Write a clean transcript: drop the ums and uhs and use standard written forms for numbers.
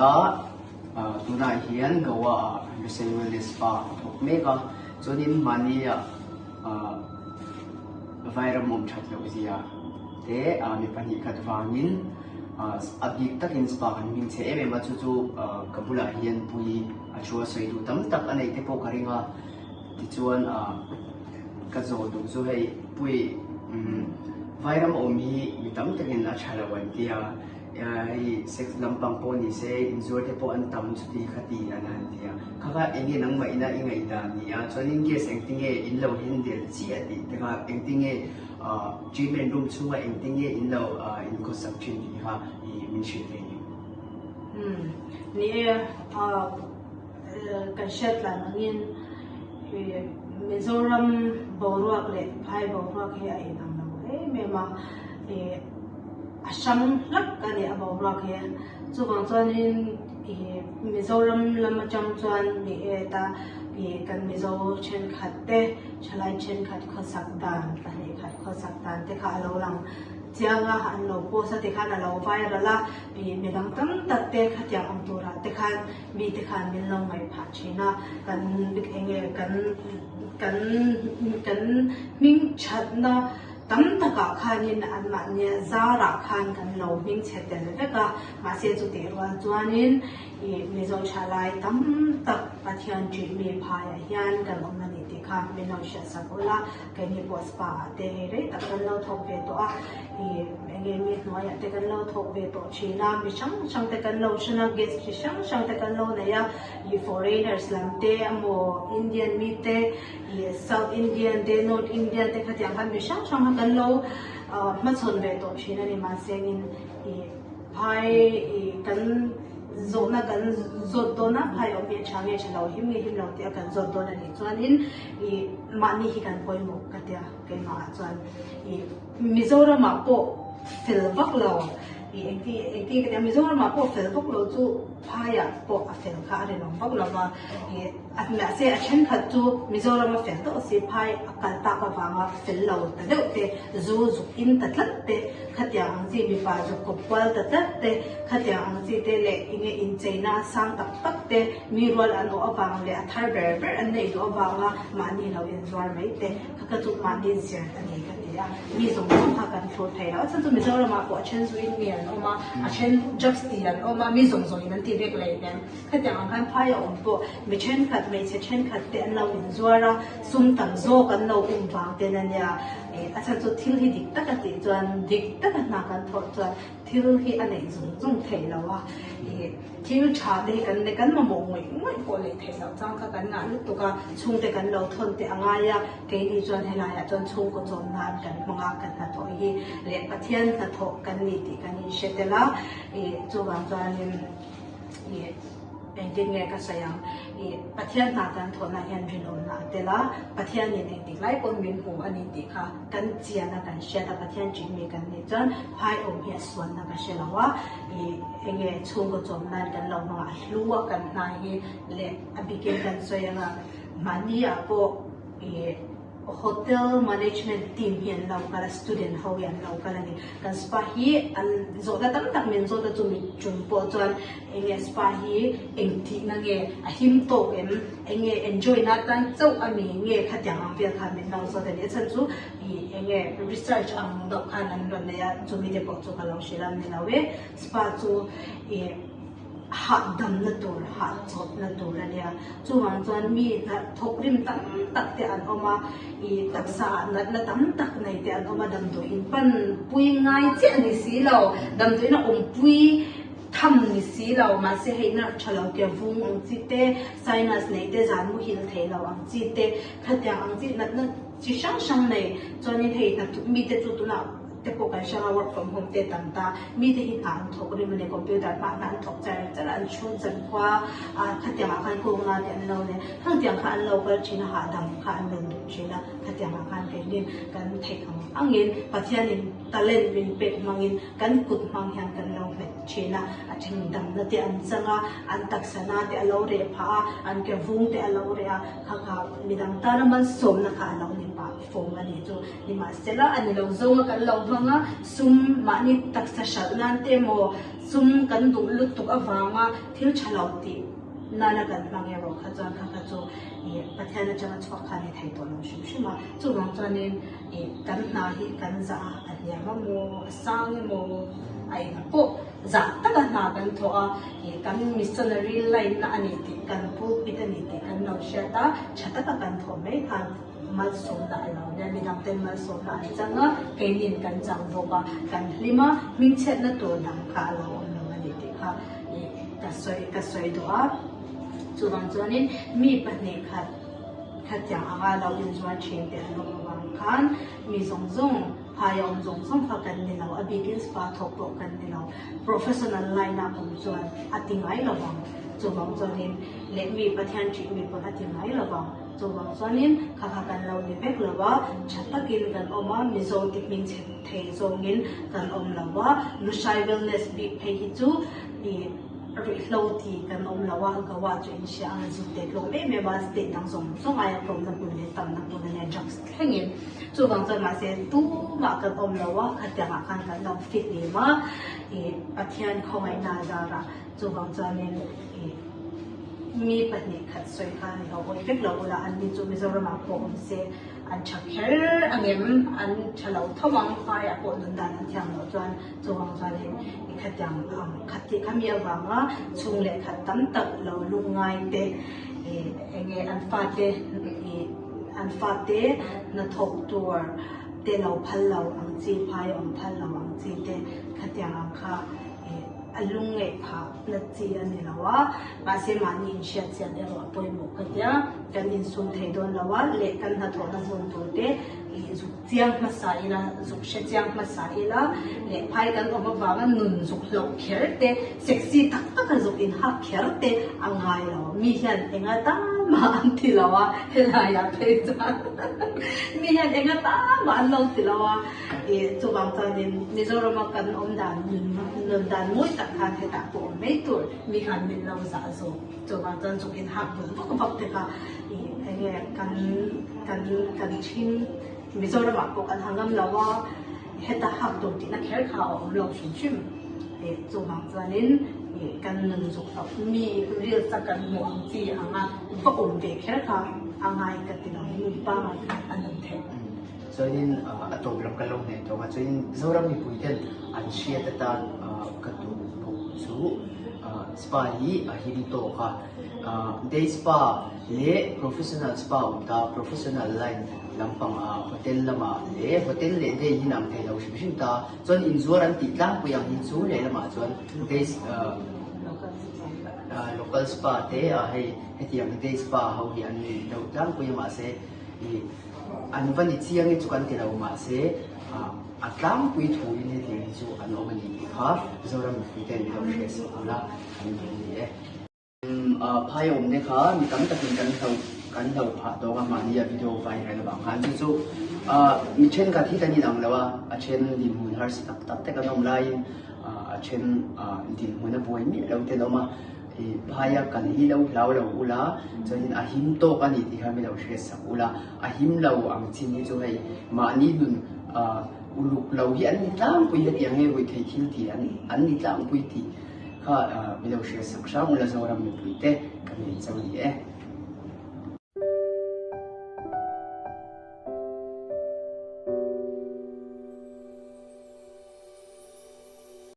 a, tunah hian Goa ah Lusei Wellness Spa ka thawk mek a, chuanin mahni ah vairam awm that loh zia te mi 2 khat vangin a bik takin spa kan hming chhe em em a, chu chu ka bulah hian pui a thu a sawi duh tam tak a neih te pawh ka ring a, tichuan ka zawh duh chu hei pui vairam awm hi mi tam takin a tha lo an tia. Hei sex lampang pawh ni se inzuar te pawh an tam chuti kha ti an han ti a, kha kha eng nge nangmah ina i ngaihdan ni a, chuanin gas engtinge in lo handle chiah tih te kha engtinge treatment room chhunga engtinge in lo inkhawsak thin tih kha i min hrilh thei ni. Umm ni e, kan hriat tlan angin Mizoram boruak leh phai boruak hi a inang lo em em a, A hrang hlak a ni a boruak hi. Chuvang chuanin ih Mizoram lam atang chuan ni e ta ih kan Mizo thenkhat te thalai thenkhat khawsak dan 2 khat khawsak dan te kha a lo lang chiang a, an lo post a tikhan a lo viral a, ih midang tam tak te khatiang awm turah te khan mite khan min lo ngaih phah thin a, kan eng nge kan kan kan hming thatna. Tam takah khanin anmahnia zarah khan kan lo hming chhe tel vek a, mahse chutih rual chuanin ih Mizo thalai tam tak Pathian ṭih mi phaiah hian kan awm a ni tih kha min lo hriatsak ula, keini pawh spa ah te hei rei tak kan lo thawk ve tawh a, ih eng nge mi hnuaiah te kan lo thawk ve tawh ṭhin a, mi hrang hrang te kan lo hran a, guest chi hrang hrang te kan lo nei a, ih foreigners lam te emaw Indian mi te, Ih South Indian te North Indian te khatiang khan mi hrang hrang kha kan lo hmachhawn ve tawh thin a ni mahsengin ih phai ih kan zawhna kan zawt dawn a phai awm hi a tha nge tha lo him nge him lo tih a kan zawt dawn a nih chuanin ih mahni hi kan pawimawh ka tia keimah ah chuan ih Mizoramah pawh fel vak lo ih engti engti ka tia Mizoramah pawh fel vak lo chu phaiah pawh a fel kha a rinawm vak lo va ih. A mahse a thenkhat chu Mizoram a fel deuh si phai a kal tak avanga fel lo ta deuh te, zu zuk in ta tlat te, khatiang ang chi mipa zuk kawp kual ta tlat te, khatiang ang chi te leh enge incheina sang tak tak te, mi rual an awh avang leh a thar ber ber an neih duh avanga mahni lo inzuar mai te, kha kha chu mahni zir a ni ka ti a, mi zawng zawng kha kan thlur thei lo. A chhan chu Mizoramah pawh a then zu in mi an awm a, a then drugs ti an awm a, mi zawng zawngin an ti vek lei hnem. Khatiang ang khan phai a awm pawh mi thenkhat, hmeichhe thenkhat te an lo inzuar a, sum tam zawk an lo um vang ten a nia. Ih a chhan chu thil hi dik tak a tih chuan dik taka hna kan thawh chuan thil hi a neih zung zung theih lo a. Ih thil tha te hi kan kan mamawh ngawih ngawih pawh leh theih loh chang kha kan ngah lutuk a, chhungte kan lo thawn teh a ngai a, keini chuan helaiah chuan chhungkaw chawm nan kan hmang a, kan hnathawh hi leh Pathian hnathawh kan ni tih kan inhre tel a. Ih chuvang chuanin. Ih, engtin nge ka sawi ang? Ih, Pathian hna kan thawhna hian rinawmna a tel a, Pathianin engtik lai pawn min hmu a ni tih kha kan chian a, kan hriat a, Pathian ṭih mi kan nih chuan phai awm hi a sualna ka hre lo a, ih, enge chhungkaw chawm nan kan lo hmang a, a hlu a kan hna hi leh a bikin kan sawi ang a, mahni ah pawh ih, Hotel management team hi an lo kal a, student ho hi an lo kal a ni. Kan spa hi an zawhna tam tak min zawt a, chumi tum pawh chuan eng nge spa hi eng tihna nge a him tawk em, eng nge enjoy na atan chauh a mi nge khatiang ang vel khan min lo zawt a ni. A chhan chu ih eng nge research ang deuh khan an rawn nei a, chumi te pawh chu ka lo hrilh a ni lo e. Spa chu ih. Hahdamna tur, hahchawtna tur a nia. Chuvang chuan mi thawk rim tam tak te an awm a, ih taksa ah natna tam tak nei te an awm a, damdawi in pan pui ngai chiah ni si lo, damdawi in a awmpui tham ni si lo, mahse hei nerve tha lo ke vung ang chi te, sinus nei te, zan muhil thei lo ang chi te, khatiang ang chi natna chi hrang hrang nei chuanin hei hnathawk mite chu tunah te pawh kan hrang a work from home te tam ta mite hi hna an thawk rim a ni computer hmah hna an thawk char char a an chhung chan khua a khatiang ah khan kawng la te an lo nei khangtiang kha an lo kal thin a hahdam kha an rawn duh thin a khatiang ah khan keinin kan theih ang angin Pathianin talent min pek hmangin kan kut hmang hian kan lo hmet thin a a then damna te an chang a an taksa na te a lo reh phah a an ke vung te a lo reh a kha kha midang tana malsawmna kha a lo ni pah. form a nih chu. Nimahsela, a ni lo zawnga kan lo hmang a, sum mahni taksa hralh nan te emaw sum kan duh lutuk avanga thil tha lo tih nana kan hmang erawh kha chuan kha kha chu ih Pathian atanga chhuak kha a ni thei tawh lo hrim hrim a. Chuvang chuanin ih kan hna hi kan zah a, a hniam emaw a sang emaw a engah pawh zah taka hna kan thawh a, ih kan missionary line na a ni tih kan pulpit a ni tih kan lo hriat a, tha taka kan thawh mai khan malsawmna a lo nia, midang ten malsawmna an chang a, keinin kan chang bawk a, kan hlim a, hmingchhiatna tur dang kha a lo awm lo a ni tih kha ih ka sawi ka sawi duh a. Chuvang chuanin mi 2 khat khatiang anga lo inzuar thin te an awm avang khan mi zawng zawng phai a awm zawng zawng kha kan ni lo, a bikin spa thawk pawh kan ni lo, professional line a awm chuan a ti ngai lo vang. Chuvang chuanin leh mi Pathian ṭih mi pawn a ti ngai lo vang. Chuvang chuanin kha kha kan lo ni vek lo a, tha takin kan awm a, Mizo ti hming chhe thei zawngin kan awm lo a, Lushai Wellness bik phei hi chu ih ruihhlo ti kan awm lo a, Goa chu in hria ang zut te tlawm em em a, state dang zawng zawng aia tlawmna hmun leh tamna hmun a nia drugs thlengin. Chuvang chuan mahse tumah kan awm lo a, khatiangah khan kan lo fihlim a, ih Pathian khawngaihna zarah Chuvang chuanin ih mi 2 khat sawi kha ni ho awih vek lo ula an ni chu Mizoramah pawh awm se an tha kher angem an tha lo tho ang phaiah pawh nun dan an thiam loh chuan chuvang chuanin i khatiang ang khat tih kha mi avanga chhung leh khat tam tak lo lungngai te ih enge an fate ih an fate hnathawk tur te lo phal lo ang chi phai awm phal lo ang chi te khatiang ang kha ih A lungngaih phah na chi a ni lo a, mahse mahni inhriat chian erawh a pawimawh ka tia, kan insum thei dawn lo a, leh kan hnathawhna hmun tur te ih zuk chiang hmasa ila, zuk hre chiang hmasa ila, leh phai kan awm avanga nun zuk hlauh kher te, sexy tak taka zuk inhak kher te a ngai lo, mi hian enga tan mah an ti lo a, helaiah phei chuan mi hian enga tan mah an lo ti lo a. Ih chuvang chuanin Mizorama kan awm dan nun dan mawi tak khan hetah pawh awm mai tur mi khan min lo zah zawk. Chuvang chuan chuk in hak dun vak vak te kha ih enge kan kan kan thin Mizoramah pawh kan ha ngam lo a, heta hak dun tihna kher kha a awm lo hrim hrim. Ih chuvang chuanin ih kan nun zuk loh mi reels a kan hmuh ang chi anga va awm ve kher kha a ngai ka ti lo, nun pangngai khan a nun theih. Chuanin a tawp lam kan lo hnaih tawh a, chuanin Zoram mipui ten an hriat atan ka duh bawk chu spa hi a him tawk a, day spa leh professional spa awm ta, professional line lampang ah hotel lamah leh hotel leh day hi inang thei lo hrim hrim ta, chuan inzuar an tih tlangpui ang hi chu lehlamah chuan day local spa te hei hetiang day spa ho hi an ni deuh tlangpui a mahse ih. An va ni chiang hi chu kan ti lo mahse a tlangpui thuin hetiang hi chu an awm a ni tih kha Zoram mipui ten min lo hriat sak ula kan duh a ni e. Phai awm te kha mi tam takin kan hlo kan hlo phah tawk a mahni a video viral avang khan chu chu mi thenkhat hi kan inang lo a, a then dinhmun harsa tak tak te kan awm laiin a then dinhmun a buai miah lo te an awm a. I phaia kal hi lo hlau lo ula, chuanin a him tawk a ni tih kha mi lo hriat sak ula, a him lo ang chin hi chu hei mahni nun uluk lo hi an ni tlangpui hetiang hei ruihtheih thil tih an an ni tlangpui tih kha mi lo hriat sak hram ula Zoram mipui te ka ngei chauh a ni e.